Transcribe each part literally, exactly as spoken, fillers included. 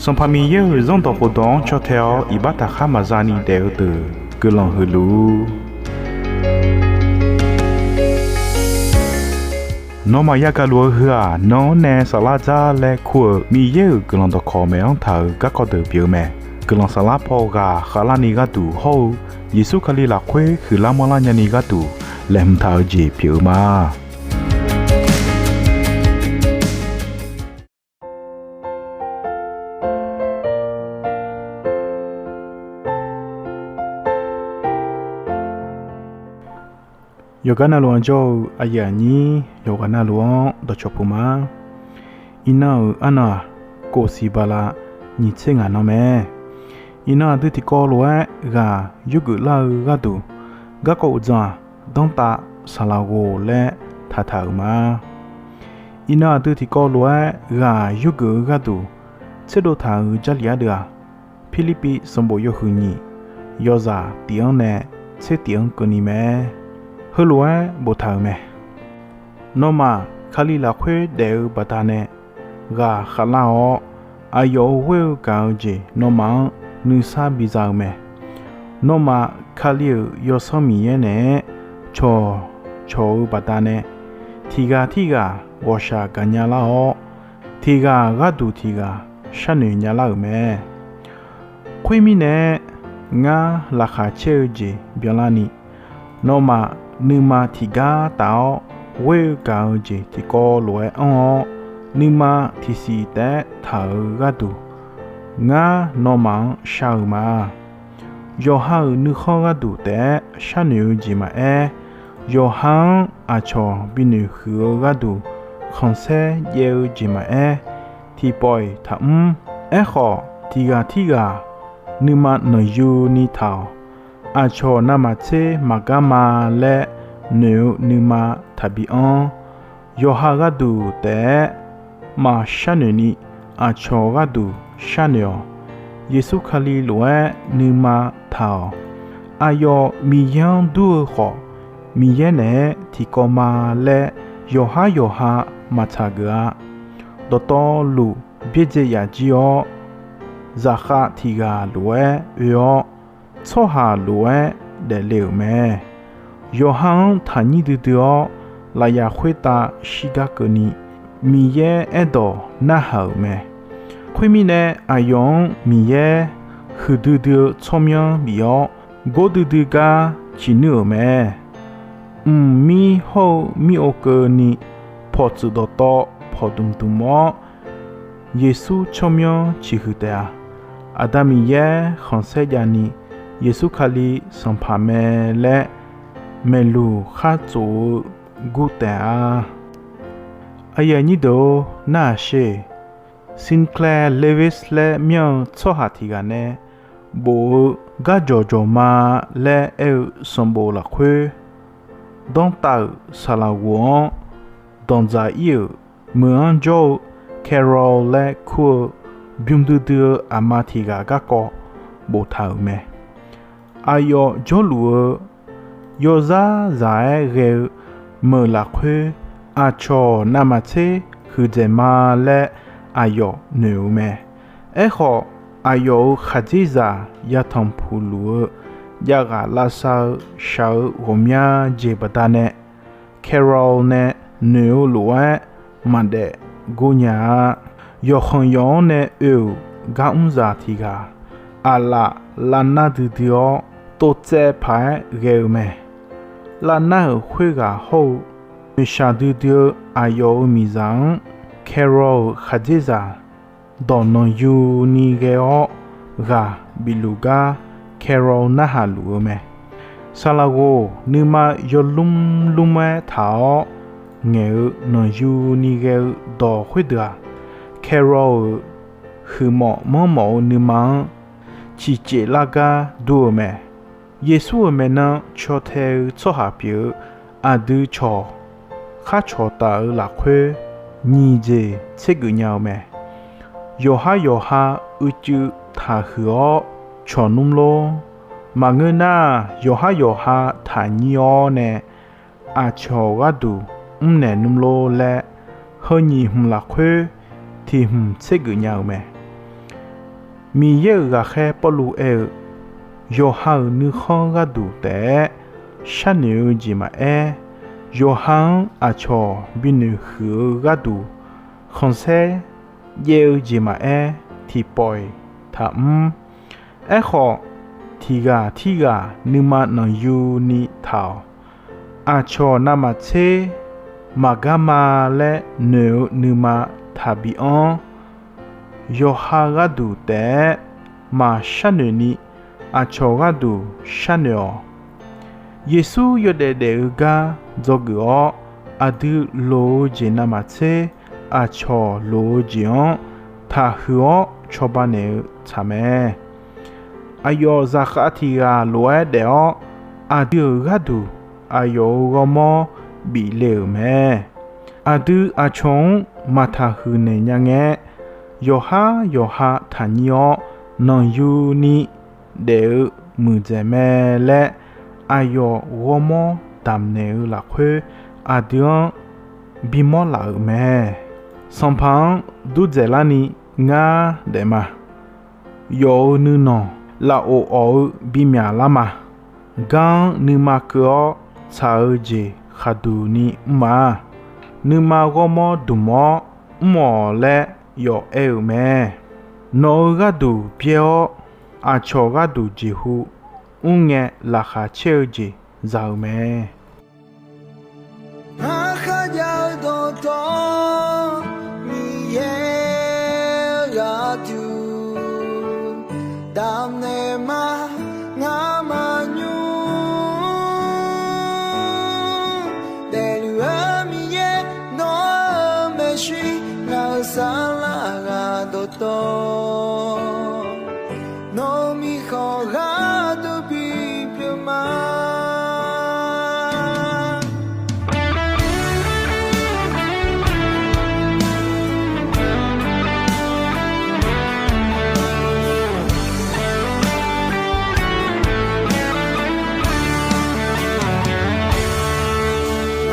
Sanqpaq Miqyaer-euq Zanrdawq khofdawq-anr caw tae-awr iqbax taqkhar maqza ni daef-eu deuq guiqlanq huiq luf-ur. Nawmaf yagaq luf-eu heu-aq, nan-anr nae saflar dzar laer kur-euq Miqyaer-euq guiqlanq dawqkawq maeq-anr taq-euq garkawv deuq pyeuf-eu mae. Guiqlanq saflar paw ghaq khavlarni gharduq hawr-eu Yeqsur Kali lafkhoer huiqlar manrlar nyani gharduq laeqhmq taq-eu jeq pyeuf-eu ma. Yawqgar navluf-anr jawr-eu aqyuif aqnyir yawqghaq navluf-anr dawqcawq puq ma. Iqnan-euq arnan-aq, kof siq bala nyiq tser ngaq nan mae. Iqnan aqdui tiqkawv lof-aer ghaq yurgeuf lar-eu gharduq, garkawv uqdzan-aq, danrtav saqlaq ghof laer taqtaq-euq ma. Iqnan aqdui tiqkawv lof-aer ghaq yurgeuf-eu gharduq tserdov taq-euq Jarlif ardeuv-aq, Pirlirpiv sanqbof yawhuiq nyiq, yawzaq tif-anr nae tser tif-anr keuvni mae. Heulof-aer boftaq-euq mae. Nawmaf Kali lafkhoer daef-eu baqdanae ghaq khavlar-awr, aqyawf-euq ghoer-eu gaq-eu jeq nawmaf-anr nuisar biza-eu mae. Nawmaf Kali-euq Yawsanr Miqyaer naeq-aer cawqcawq-eu baqdanae, tiqghaq tirghaq ghawqshaq gaqnya lar-awr, tiqghaq gharduq tiqghaq sharnoeq nya lar-euq mae. Khoermirnae, ngar laqkhaq caer-eu jeq byanlarni, nawmaf nuima tiqgar taf-awr ghoer-eu gaq-eu jeq tiqkawv lof-aer anr-awr, nuima tiqsiq taef-aer taq-euq gharduq, ngar nawmaf-anr shar-eu ma. Yawqha-euq nuikhanr gharduq taef-aer sharnoeq-eu jeq maqaer, yawqha-anr aqcawq binoeq huiq-eu gharduq khanqsaer jaev-eu jeq maqaer, tiqpawf-iq taqmr. Aerkhawf, tiqghaq tirghaq nuima nanqyuni taq-awq. Aqcawq navmaqtser maqgar ma laer noeq-eu nuima taqbi anr. Yawqha gharduq taef-aer maqsharnoeq ni, aqcawq gharduq sharnoeq-awq. Yeqsur Kali lof-aer nuima taq-awq. Aqyawf Miqyaer-anr dur-eu khawf, Miqyaer naeq-aer tiqkawv ma laer yawqhar yawqha maqtsaq geuf-a. Dawqtawvluf byaerdzae yaf jir-awr, zaqkhav tiqghaq lof-aer oe-awr, tsawrhaq lof-aer daefle-euq mae. Yawqha-anr taqnyir duidui-awr, lafyaq khoertav shirgar keuvni, Miqyaer aerdawq narhaq-euq mae. Khoermirnae, aqyawf-anr Miqyaer huiqdui dui-eu tsawrmyanr bif-awr, gordui dui gar ciqnuir-euq mae. Mqmir hawr-eu mir ov keuvni, pawqtsuif dawqtawv pawqdmq dmq-awr, Yeqsur tsawrmyanr ciqhuiq taef-a. Aqda Miqyaer khanqsaer javni, Yeqsur Kali Sanqpaq mae laer maeqluq khar tsof-eu gur taef-a. Aqyuif aqnyir deuq-or, narhaq sher. Sinclair Lewis laer myanr-eu tsawrhaq tiqghaq nae bof-eu Garjawq jawq ma laer aer-eu sanqbof lafkhoer, danrtav-euq saqlaq ghof-anr danqdzaq ir-euq meuq-anr jawr-eu Carol laer kur-eu bymr duidui-eu aqma tiqghaq garkawv boftaq-euq mae. Aqyawf jawrluf-eu yawzar zaq-aer ghae-eu meuq lafkhoer, aqcawq navmaqtser huiqdzaeq ma laer aqyawf noeq-eu mae. Aerkhawf, aqyawf-euq khaqdzerzaq yatanq puq luf-eu javghaq lavsav-eu shaq-eu ghawqmya jeq baqdanae, Carol nae noeq-eu lof-aer maqdaef gor nya-a. Yawqkhanq yawq-anr nae oe-euq gar mr zaq tiqghaq, aqlaf lavnar duidui-awr, tovtsaev paq-aer ghae-eu mae. Lavnar-euq khoerghaq hawr-eu, noeqshaq duidui-eu aqyawf-euq miqzaq-anr Carol-euq khaqdzerzaq dawq nanqyuni ghae-awr ghaq bif luf gar Carol narhaq luf-eu mae. Saqlaq ghof nuima yawlmr lmr-aer taq-awr ngaeq-eu nanqyuni ghae-eu dawq khoerdeuq-aq, Carol-euq huiqmawf manrmawf-eu nuima-anr ciqcef lar gar dur-eu mae. Yeqsur-euq maeqnan caw tae-eu tsawrhaq pyeuf-eu aqdui cawq khar cawq taf-eu lafkhoer nyiq jeq tsergeuf nya-eu mae. Yawqhar yawqha uicuiv taqhuiq-awr cawq nmr lor. Maqngeur nar, yawqhar yawqha taqnyir-awr nae aqcawq gharduq mrnaeq nmr lor laer, heu nyiq hmq lafkhoer tiq hmq tsergeuf nya-eu mae. Miqyaer-euq ghaqkhaer Pawrluv aer-eu, yawqha-euq nuikhanr gharduq taef-aer sharnoeq-eu jeq maqaer, yawqha-anr aqcawq binoeq huiq-eu gharduq khanqsaer jaev-eu jeq maqaer, tiqpawf-iq taqmr. Aerkhawf, tiq ghaq tirghaq nuima nanqyuni taq-awq. Aqcawq navmaqtser maqgar ma laer noeq-eu nuima taqbi anr. Yawqha gharduq taef-aer maqsharnoeq ni, aqcawq gharduq sharnoeq-awq. Yeqsur yawdaef daef-eu gar dzawgeuf-awr, aqdui loq-eu jeq navmaqtser aqcawq loq-eu jeq-anr taqhuiq-awr cawba naeq-eu tsaq mae. Aqyawf zaqkhav tiq ghaq lof-aer daef-awr, aqdui-euq gharduq aqyawf-euq ghawrmawr bif le-euq mae. Aqdui aqcawq-anr maqtaq huiq naeq nya ngae, yawqhar yawqha taqnyir-awr, nanqyuni daef-eu muiqdzaeq mae laer, aqyawf ghawrmawr damq naeq-eu lafkhoer aqdui-anr bimawr laf-euq mae. Sanqpaq-anr dur dzaeqlar ni ngar daef ma. Yawf-euq nuinanq lafov awq-eu bimyaq lar ma. Gar-anr nuima keuv-awr tsaq-eu jeq khaqduq ni mr ma. Nuima ghawrmawr dmq-awr mr-awq laer yawf aer-euq mae. Nawq-euq gharduq byaer-awr, aqcawq gharduq jeqhu mr ngae, laqkhaq caer-eu jeq za-euq mae. Ngar kharjav-eu dawqtawvluf, Miqyaer-eu gharduq damqnaeq ma. Ngar maqnymr daefluf-eu Miqyaer, nawq-euq maeqshi, ngaq-euq saflar ghaq dawqtawv, nawq-euq mirkhanq gharduq bipyeuf ma.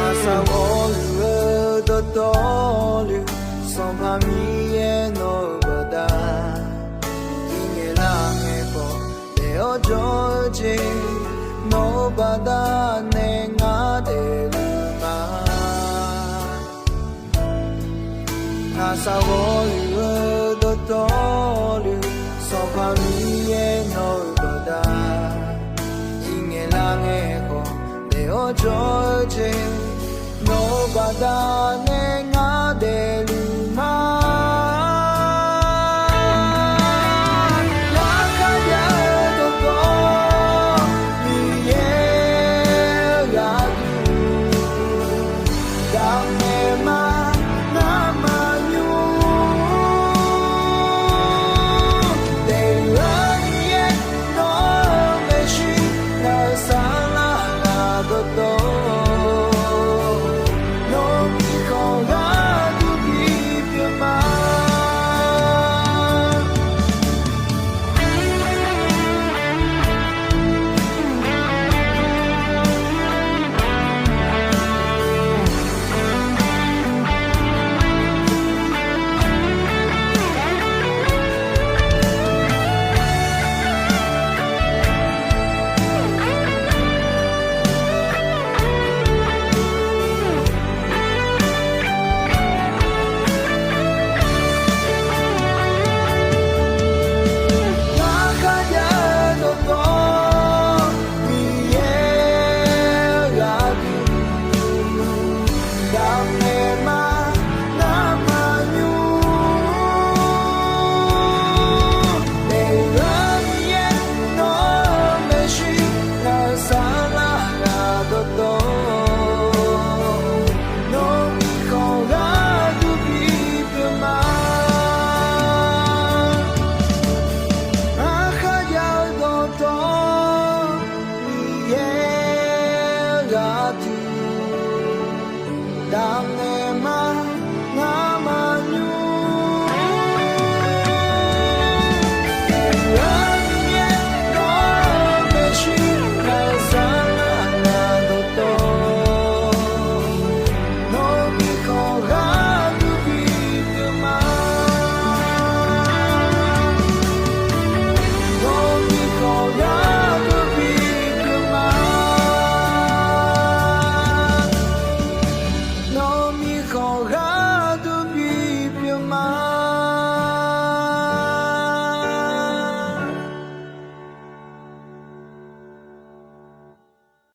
Aqsaq ghawqluf-eu dawqtawvluf, Sanqpaq Miqyaer nawq-euq baqda irngaeq lar ngae khawf, daef-awr jawr-eu jeq, nawq-euq baqda nae ngar daefluf ma. Aqsaq ghawqluf-eu dawqtawvluf, Sanqpaq Miqyaer nawq-euq baqda irngaeq lar ngae khawf, daef-awr jawr-eu jeq, nawq-euq baqda nae